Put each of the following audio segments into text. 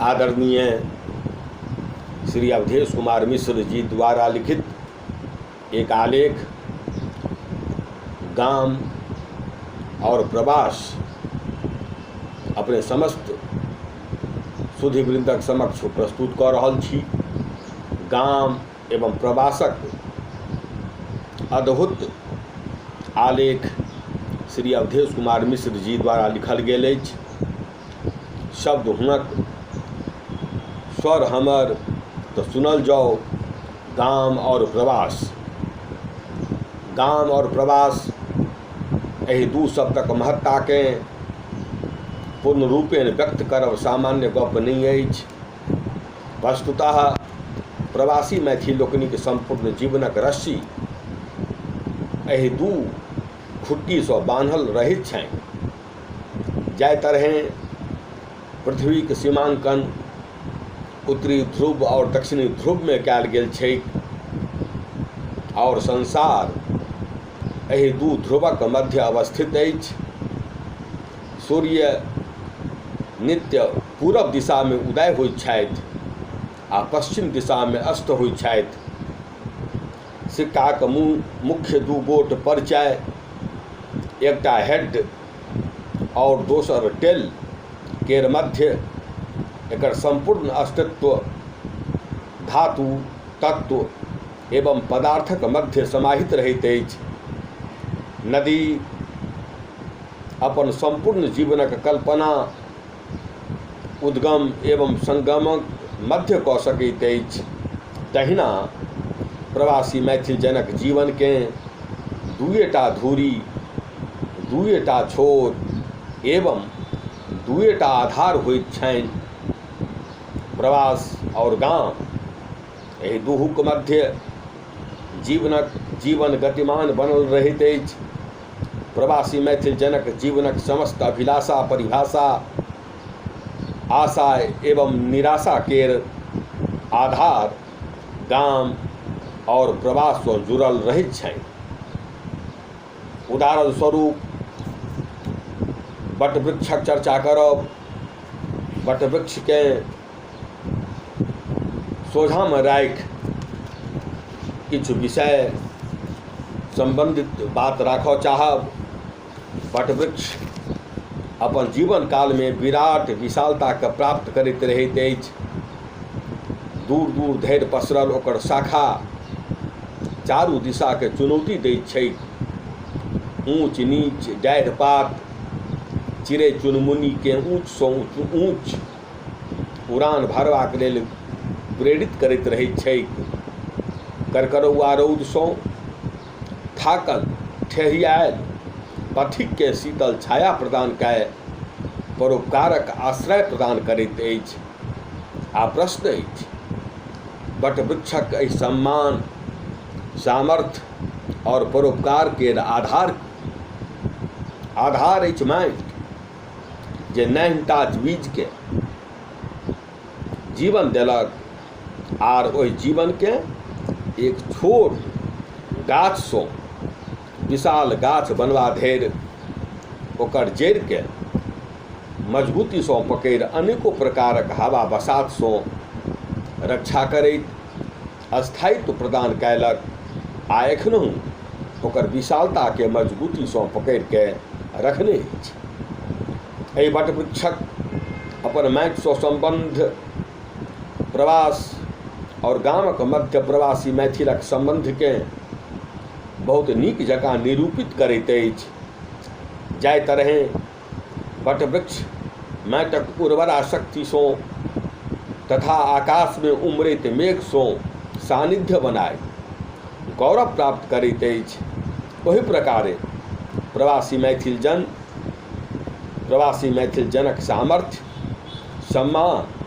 आदरणीय श्री अवधेश कुमार मिश्र जी द्वारा लिखित एक आलेख गाम और प्रवास अपने समस्त सुधिवृन्दक समक्ष प्रस्तुत कऽ रहल छी। गाम एवं प्रवासक अद्भुत आलेख श्री अवधेश कुमार मिश्र जी द्वारा लिखल गेल अछि। शब्द हुनक, स्वर हमर, तऽ सुनल जाउ गाम आओर प्रवास। गाम आओर प्रवास एहि दू शब्दक महत्ताकेँ पूर्ण रूपेण व्यक्त करब सामान्य गप नहि अछि। वस्तुतः प्रवासी मैथिल लोकनिक सम्पूर्ण जीवनक रस्सी एहि दू खुट्टीसँ बान्हल रहैत छनि। जाहि तरहें पृथ्वीक सीमांकन उत्तरी ध्रुव आओर दक्षिणी ध्रुवमे कयल गेल छैक आओर संसार एहि दू ध्रुवक मध्य अवस्थित अछि। सूर्य नित्य पूरब दिशामे उदय होइत छथि आ पश्चिम दिशामे अस्त होइत छथि। सिक्काक मुख्य दू गोट परिचय, एकटा हेड आओर दोसर टेल केर मध्य एकर सम्पूर्ण अस्तित्व धातु, तत्व एवं पदार्थक मध्य समाहित रहैत अछि। नदी अपन सम्पूर्ण जीवनक कल्पना उद्गम एवं संगमक मध्य कऽ सकैत अछि, तहिना प्रवासी मैथिल जनक जीवनकेँ दुएटा धुरी, दुएटा छोर एवं दुएटा आधार होइत छनि, प्रवास आओर गाम। एहि दुहूक मध्य जीवनक जीवन गतिमान बनल रहैत अछि। प्रवासी मैथिल जनक जीवनक समस्त अभिलाषा, परिभाषा, आशा एवं निराशा केर आधार गाम आओर प्रवाससँ जुड़ल रहैत छनि। उदाहरण स्वरूप वटवृक्षक चर्चा करब। वटवृक्षकेँ सोझाँमे राखि किछु विषय सम्बन्धित बात राखऽ चाहब। वटवृक्ष अपन जीवन कालमे विराट विशालताके प्राप्त करैत रहैत अछि। दूर दूर धरि पसरल ओकर शाखा चारू दिशाके चुनौती दैत छैक। ऊँच नीच डाढ़ि पात चिड़ै चुनमुनीके ऊँचसँ ऊँच उड़ान भरबाक लेल प्रेरित करैत रहैत छैक। करकरौआ रौदसँ थाकल ठेहिआयल पथिककेँ शीतल छाया प्रदान कए परोपकारक आश्रय प्रदान करैत अछि। आ प्रश्न अछि, वटवृक्षक एहि सम्मान, सामर्थ्य आओर परोपकार केर आधार आधार अछि माटि, जे नान्हिटा बीजके जीवन देलक आर ओहि जीवनके एक छोट गाछसँ विशाल गाछ बनबा धरि ओकर जड़िके मजबूतीसँ पकड़ि अनेको प्रकारक हवा बसातसँ रक्षा करैत स्थायित्व प्रदान कयलक आ एखनहुँ ओकर विशालताके मजबूतीसँ पकड़िके रखने अछि। एहि वटवृक्षक अपन माटिसँ सम्बन्ध, प्रवास आओर गामक मध्य प्रवासी मैथिलक सम्बन्धकेँ बहुत नीक जकाँ निरूपित करैत अछि। जाहि तरहेँ वटवृक्ष माटिक उर्वरा शक्तिसँ तथा आकाशमे उमड़ैत मेघसँ सान्निध्य बनाय गौरव प्राप्त करैत अछि, ओहि प्रकारे प्रवासी मैथिल जन प्रवासी मैथिल जनक सामर्थ्य, सम्मान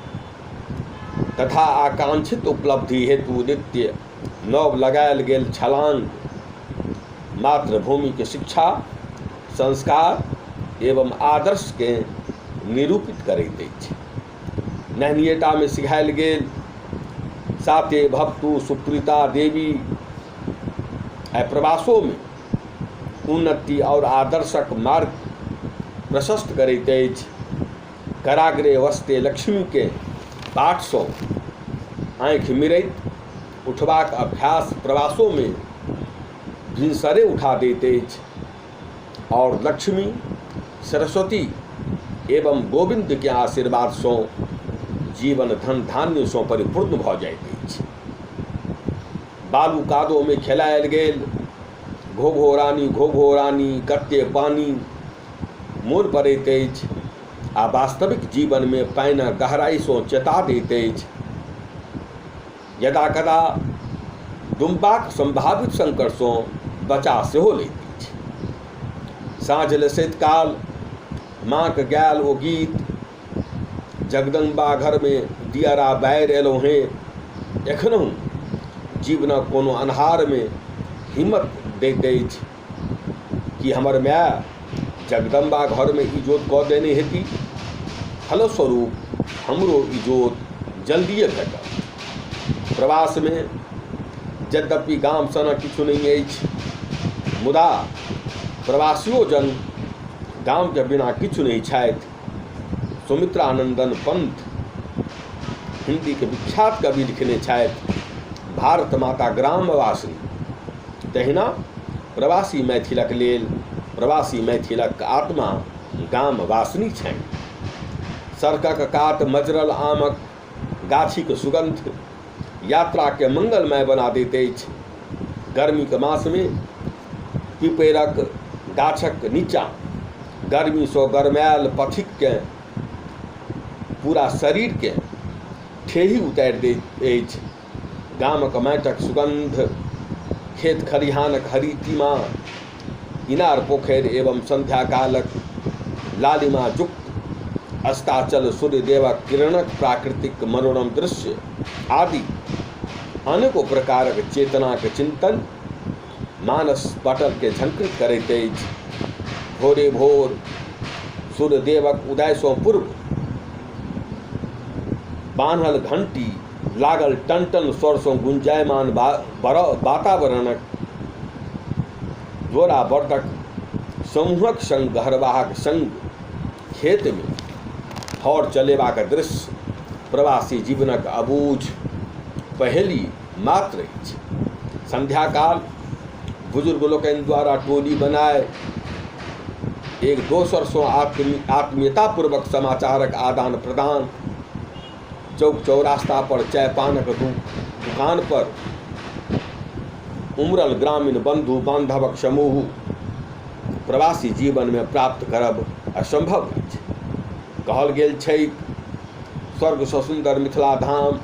तथा आकांक्षित उपलब्धि हेतु नित्य नव लगायल गेल छलांग मातृभूमिके शिक्षा, संस्कार एवं आदर्शकेँ निरूपित करैत अछि। नहनिएटामे सिखायल गेल साते भवतु सुप्रीता देवी आइ प्रवासोमे उन्नति आओर आदर्शक मार्ग प्रशस्त करैत अछि। कराग्रे वस्ते लक्ष्मीके बाटसँ आँखि मिरैत उठबाक अभ्यास प्रवासोमे भिनसरे उठा दैत अछि आओर लक्ष्मी, सरस्वती एवं गोविन्दके आशीर्वादसँ जीवन धन धान्यसँ परिपूर्ण भऽ जाइत अछि। बालू कादोमे खेलायल गेल घोघो रानी घोघो रानी कते पानी मोन पड़ैत अछि आ वास्तविक जीवनमे पानिक गहराइसँ चेता दैत अछि। यदा कदा डुमबाक सम्भावित संकटसँ बचा सेहो लैत अछि। साँझ लेसैत काल माँक गायल ओ गीत जगदम्बा घरमे दियरा बारि एलहुँ हे एखनहुँ जीवनक कोनो अन्हारमे हिम्मत दैत अछि कि हमर माय जगदम्बा घरमे इजोत कऽ देने हेती, फलस्वरूप हमरो इजोत जल्दिए भेटत। प्रवासमे यद्यपि गाम सनक किछु नहि अछि, मुदा प्रवासियो जन गामके बिना किछु नहि छथि। सुमित्रानन्दन पंत हिन्दीके विख्यात कवि लिखने छथि, भारत माता ग्रामवासिनी। तहिना प्रवासी मैथिलक लेल प्रवासी मैथिलक आत्मा गामवासिनी छनि। सड़कक कात मजरल आमक गाछीक सुगन्ध यात्राके मंगलमय बना दैत अछि। गर्मीक मासमे पिपैरक गाछक नीचाँ गर्मीसँ गरमायल पथिककेँ पूरा शरीरकेँ ठेही उतारि दैत अछि। गामक माटिक सुगन्ध, खेत खलिहानक हरितिमा, इनार पोखरि एवं संध्याकालक लालिमा युक्त अस्ताचल सूर्यदेवक किरणक प्राकृतिक मनोरम दृश्य आदि अनेको प्रकारक चेतनाक चिंतन मानस पटलके झंकृत करैत अछि। भोरे भोर सूर्यदेवक उदयसँ पूर्व बान्हल घंटी लागल टन-टन स्वरसँ गुंजायमान वातावरणक जोड़ा बरदक समूहक संग हरवाहक संग खेतमे हर चलेबाक दृश्य प्रवासी जीवनक अबूझ पहेली मात्र अछि। संध्याकाल बुजुर्ग लोकनि द्वारा टोली बनाय एक दोसरसँ आत्मीयतापूर्वक समाचारक आदान प्रदान, चौक चौरास्ता पर चाय पानक दुकान पर उमड़ल ग्रामीण बंधु बांधवक समूह प्रवासी जीवन में प्राप्त करब असंभव अछि। कहल गेल छैक, स्वर्गसँ सुन्दर मिथिला धाम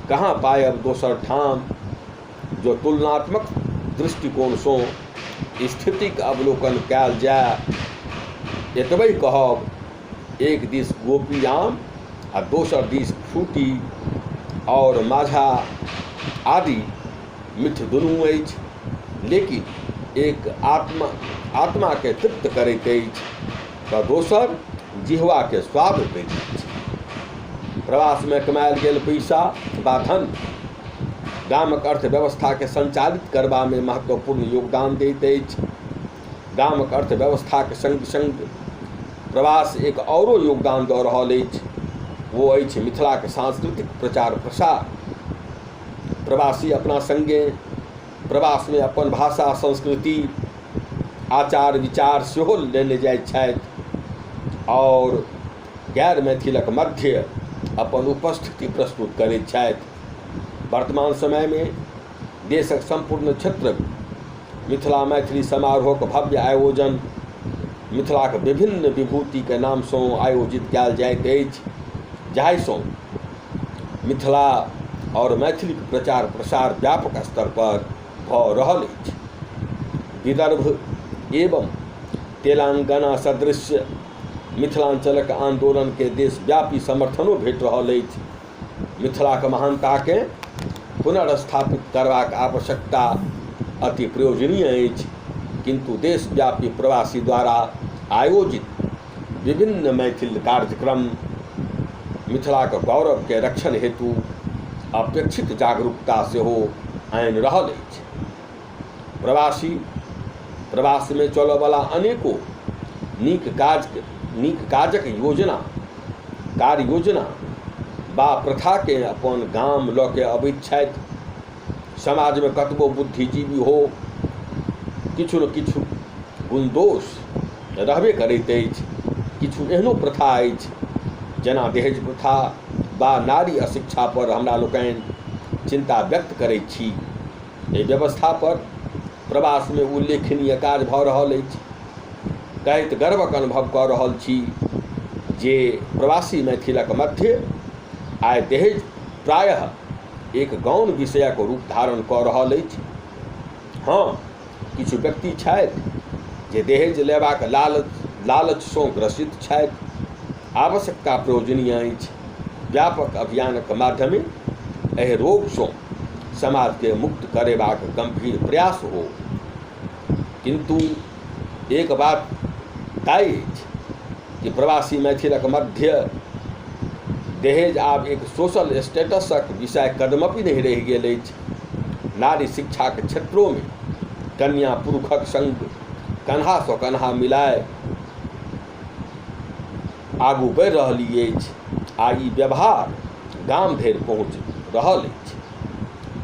कहाँ पायब दोसर ठाम। जो तुलनात्मक दृष्टिकोणसँ स्थितिक अवलोकन कयल जाय, एतबे कहब, एक दिस गोपी आम आ दोसर दिस फ्रूटी आओर माझा आदि मिठ दुनू अछि, लेकिन एक आत्माके तृप्त करैत अछि तऽ दोसर जिह्वाके स्वाद दैत अछि। प्रवासमे कमायल गेल पैसा वा धन गामक अर्थव्यवस्थाके संचालित करबामे महत्वपूर्ण योगदान दैत अछि। गामक अर्थव्यवस्थाक संग संग प्रवास एक औरो योगदान दऽ रहल अछि, ओ अछि मिथिलाक सांस्कृतिक प्रचार प्रसार। प्रवासी अपना संगे प्रवासमे अपन भाषा, संस्कृति, आचार विचार सेहो लेने जाइत छथि आओर गैर मैथिलक मध्य अपन उपस्थिति प्रस्तुत करैत छथि। वर्तमान समयमे देशक सम्पूर्ण क्षेत्र मिथिला मैथिली समारोहक भव्य आयोजन मिथिलाक विभिन्न विभूतिके नामसँ आयोजित कयल जाइत अछि, जाहिसँ मिथिला आओर मैथिलीक प्रचार प्रसार व्यापक स्तर पर भऽ रहल अछि। विदर्भ एवं तेलंगाना सदृश मिथिलांचलक आंदोलनके देशव्यापी समर्थनो भेट रहल अछि। मिथिलाक महानताके पुनर्स्थापित करबाक आवश्यकता अति प्रयोजनीय अछि, किन्तु देशव्यापी प्रवासी द्वारा आयोजित विभिन्न मैथिल कार्यक्रम मिथिलाक गौरवके रक्षण हेतु अपेक्षित जागरूकता सेहो आनि रहल अछि। प्रवासी प्रवासमे चलऽवला अनेको नीक काजक योजना कार्य योजना बा प्रथाकेँ अपन गाम लऽ के अबैत छथि। समाजमे कतबो बुद्धिजीवी हो, किछु ने किछु गुणदोष रहबे करैत अछि। किछु एहनो प्रथा अछि जेना दहेज प्रथा बा नारी अशिक्षापर हमरा लोकनि चिन्ता व्यक्त करैत छी। एहि व्यवस्थापर प्रवासमे उल्लेखनीय काज भऽ रहल अछि। कहैत गर्वक अनुभव कऽ रहल छी जे प्रवासी मैथिलक मध्य आइ दहेज प्रायः एक गौण विषयक रूप धारण कऽ रहल अछि। हँ, किछु व्यक्ति छथि जे दहेज लेबाक लालचसँ ग्रसित छथि। आवश्यकता प्रयोजनीय अछि व्यापक अभियानक माध्यमे एहि रोगसँ समाजके मुक्त करेबाक गम्भीर प्रयास हो। किन्तु एक बात तय अछि कि प्रवासी मैथिलक मध्य दहेज आब एक सोशल स्टेटसक विषय कदमपि नहि रहि गेल अछि। नारी शिक्षाक क्षेत्रोमे कन्या पुरुषक संग कन्हासँ कन्हा मिलाय आगू बढ़ि रहली अछि आ ई व्यवहार गाम धरि पहुँच रहल अछि।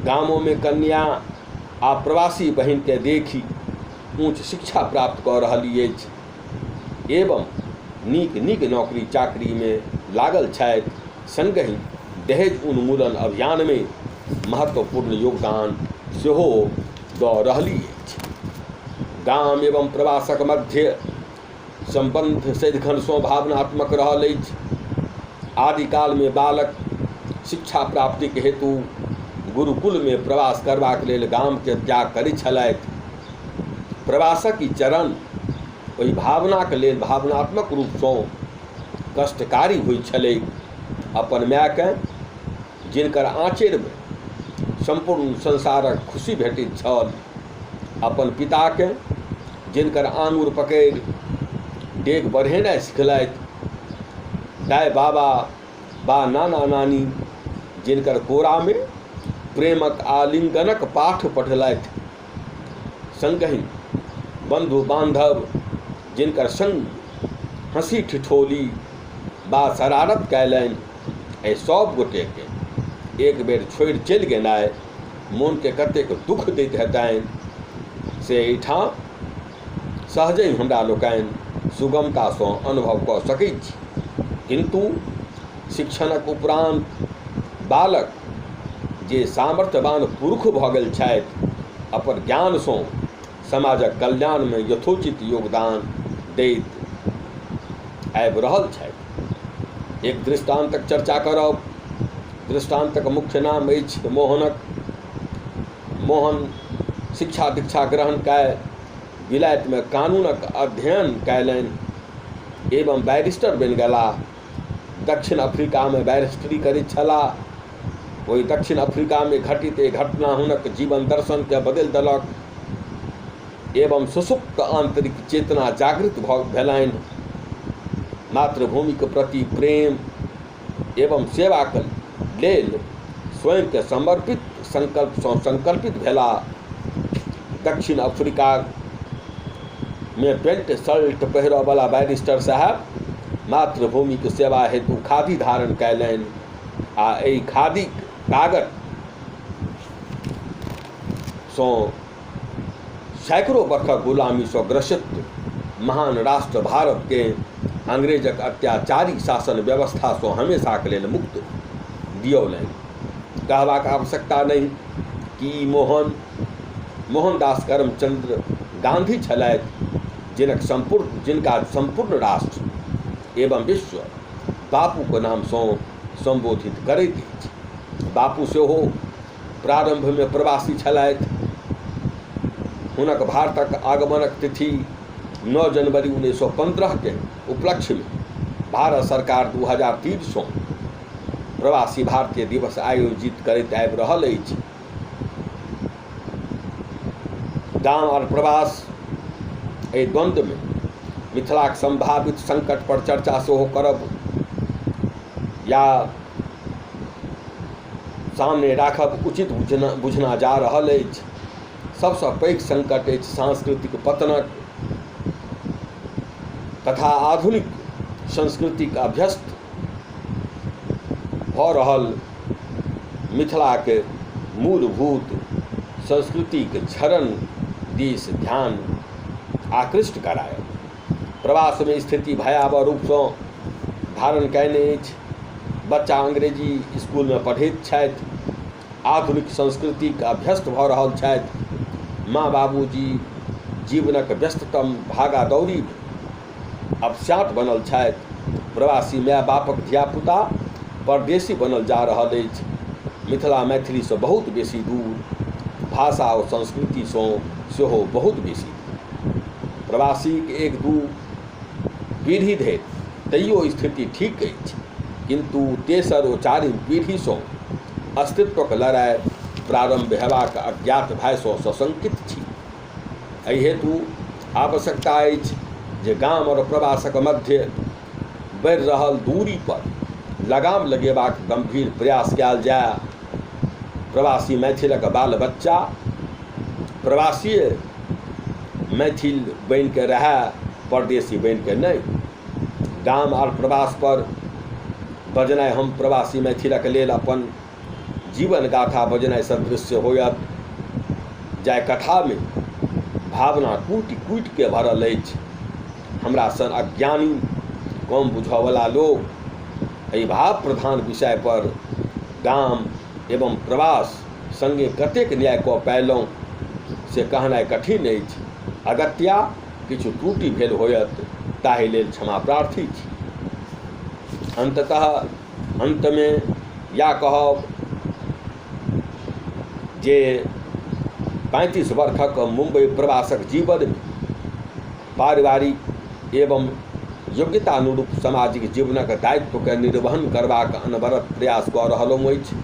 गामोमे कन्या आ प्रवासी बहिनके देखि उच्च शिक्षा प्राप्त कऽ रहली अछि एवं नीक नीक नौकरी चाकरीमे लागल छथि। सङ्गहि दहेज उन्मूलन अभियानमे महत्वपूर्ण योगदान सेहो दऽ रहली अछि। गाम एवं प्रवासक मध्य सम्बन्ध सदिखनसँ भावनात्मक रहल अछि। आदिकालमे बालक शिक्षा प्राप्तिक हेतु गुरुकुलमे प्रवास करबाक लेल गामके त्याग करैत छलथि। प्रवासक ई चरण ओहि भावनाक लेल भावनात्मक रूपसँ कष्टकारी होइत छलैक। अपन मायकेँ, जिनकर आँचरिमे सम्पूर्ण संसारक खुशी भेटैत छल, अपन पिताकेँ, जिनकर आङ्गुर पकड़ि डेग बढ़ेनाइ सिखलथि, दाइ बाबा बा नाना नानी, जिनकर कोरामे प्रेमक आलिङ्गनक पाठ पढ़लथि, सङ्गहि बन्धु बान्धव, जिनकर सङ्ग हँसी ठिठोली बा शरारत कयलनि, एहि सभ गोटेके एक बेर छोड़ि चलि गेनाइ मोनके कतेक दुःख दैत हेतनि से एहिठाम सहजहि हमरा लोकनि सुगमतासँ अनुभव कऽ सकैत छी। किन्तु शिक्षणक उपरान्त बालक जे सामर्थ्यवान पुरुष भऽ गेल छथि, अपन ज्ञानसँ समाजक कल्याणमे यथोचित योगदान दैत आबि रहल छथि। एक दृष्टान्तक चर्चा करब। दृष्टान्तक मुख्य नाम अछि मोहनक। मोहन शिक्षा दीक्षा ग्रहण कए विलायतमे कानूनक अध्ययन कयलनि एवं बैरिस्टर बनि गेलाह। दक्षिण अफ्रीकामे बैरिस्टरी करैत छलाह। ओहि दक्षिण अफ्रीकामे घटित एक घटना हुनक जीवन दर्शनके बदलि देलक एवं सुसुप्त आन्तरिक चेतना जागृत भऽ भेलनि। मातृभूमिके प्रति प्रेम एवं सेवाक लेल स्वयंके समर्पित संकल्पसँ संकल्पित भेला। दक्षिण अफ्रीकामे पेंट शर्ट पहिरऽवला बैरिस्टर साहब मातृभूमिके सेवा हेतु खादी धारण कयलनि आ एहि खादीक कागतसँ सैकड़ों बरखक गुलामीसँ ग्रसित महान राष्ट्र भारतके अंग्रेजक अत्याचारी शासन व्यवस्थासँ हमेशाके लेल मुक्त दियौलनि। कहबाक आवश्यकता नहि कि ई मोहनदास करमचंद गांधी छलथि, जिनका सम्पूर्ण राष्ट्र एवं विश्व बापूके नामसँ सम्बोधित करैत अछि। बापू सेहो प्रारम्भमे प्रवासी छलथि। हुनक भारतक आगमनक तिथि 9 जनवरी 1915 के उपलक्ष्यमे भारत सरकार 2003सँ प्रवासी भारतीय दिवस आयोजित करैत आबि रहल अछि। गाम और प्रवास एहि द्वंद्वमे मिथिलाक संभावित संकट पर चर्चा सेहो करब या सामने राखब उचित बुझना जा रहल अछि। सबसँ पैघ संकट अछि सांस्कृतिक पतनक तथा आधुनिक संस्कृतिक अभ्यस्त भ भऽ रहल मिथिलाक मूलभूत संस्कृतिक क्षरण दिस ध्यान आकृष्ट करायब। प्रवासमे स्थिति भयावह रूपसँ धारण कयने अछि। बच्चा अंग्रेजी स्कूलमे पढ़ैत छथि, आधुनिक संस्कृतिक अभ्यस्त भऽ रहल छथि। माँ बाबूजी जीवनक व्यस्ततम भागादौड़ी अपस्याँत बनल छथि। प्रवासी माय बापक धियापुता परदेशी बनल जा रहल अछि। मिथिला मैथिलीसँ बहुत बेसी दूर, भाषा ओ संस्कृतिसँ सेहो बहुत बेसी दूर। प्रवासीक एक दू पीढ़ी धरि तैयो स्थिति ठीक अछि, किन्तु तेसर ओ चारिम पीढ़ीसँ अस्तित्वक लड़ाइ प्रारम्भ हेबाक अज्ञात भयसँ सशंकित छी। एहि हेतु आवश्यकता अछि जे गाम आओर प्रवासक मध्य बढ़ि रहल दूरी पर लगाम लगेबाक गम्भीर प्रयास कयल जाय। प्रवासी मैथिलक बाल बच्चा प्रवासीय मैथिल बनिके रहए, परदेशी बनिके नहि। गाम आओर प्रवास पर बजनाइ हम प्रवासी मैथिलक लेल अपन जीवन गाथा बजनाइ सदृश्य होयत, जाहि कथामे भावना कूटि कूटिके भरल अछि। हमरा सन अज्ञानी कम बुझऽवला लोक एहि भाव प्रधान विषय पर गाम एवं प्रवास सङ्गे कतेक न्याय कऽ पयलहुँ से कहनाइ कठिन अछि। अगत्या किछु त्रुटि भेल होयत, ताहि लेल क्षमा प्रार्थी छी। अन्ततः अन्तमे इएह कहब जे 35 वर्षक मुम्बई प्रवासक जीवनमे पारिवारिक एवं योग्यतानुरूप सामाजिक जीवनक दायित्वके निर्वहन करबाक अनवरत प्रयास कऽ रहलहुँ अछि,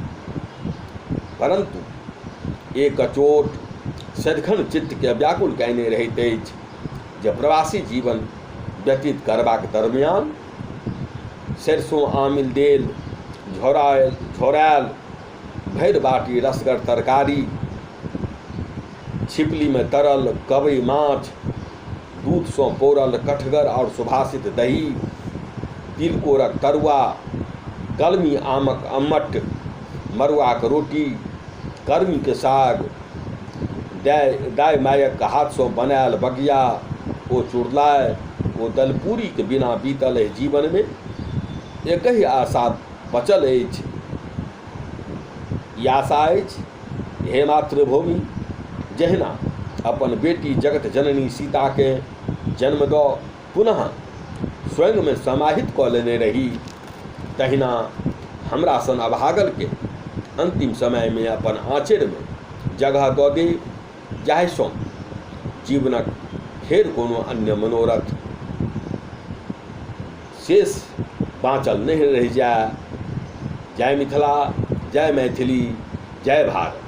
परन्तु एक चोट सदिखन चित्तके व्याकुल कयने रहैत अछि जे प्रवासी जीवन व्यतीत करबाक दरमियान सरिसो आमिल देल झोरायल झोरायल भरि बाटी रसगर तरकारी, छिपलीमे तरल कबई माछ, दूधसँ पौरल कठगर आओर सुभाषित दही, तिलकोरक तरुआ, कलमी आमक अम्मट, मड़ुआक रोटी, कर्मीके साग, दाइ मायक हाथसँ बनायल बगिया ओ चुड़लाइ ओ दलपूरीके बिना बीतल एहि जीवनमे एकहि आशा बचल अछि। ई आशा अछि, हे मातृभूमि, जहिना अपन बेटी जगत जननी सीताकेँ जन्म दऽ पुनः स्वयंमे समाहित कऽ लेने रही, तहिना हमरा सन अभागलके अन्तिम समयमे अपन आँचरिमे जगह दऽ दे, जाहिसँ जीवनक फेर कोनो अन्य मनोरथ शेष बाँचल नहि रहि जाय। जय मिथिला, जय मैथिली, जय भारत।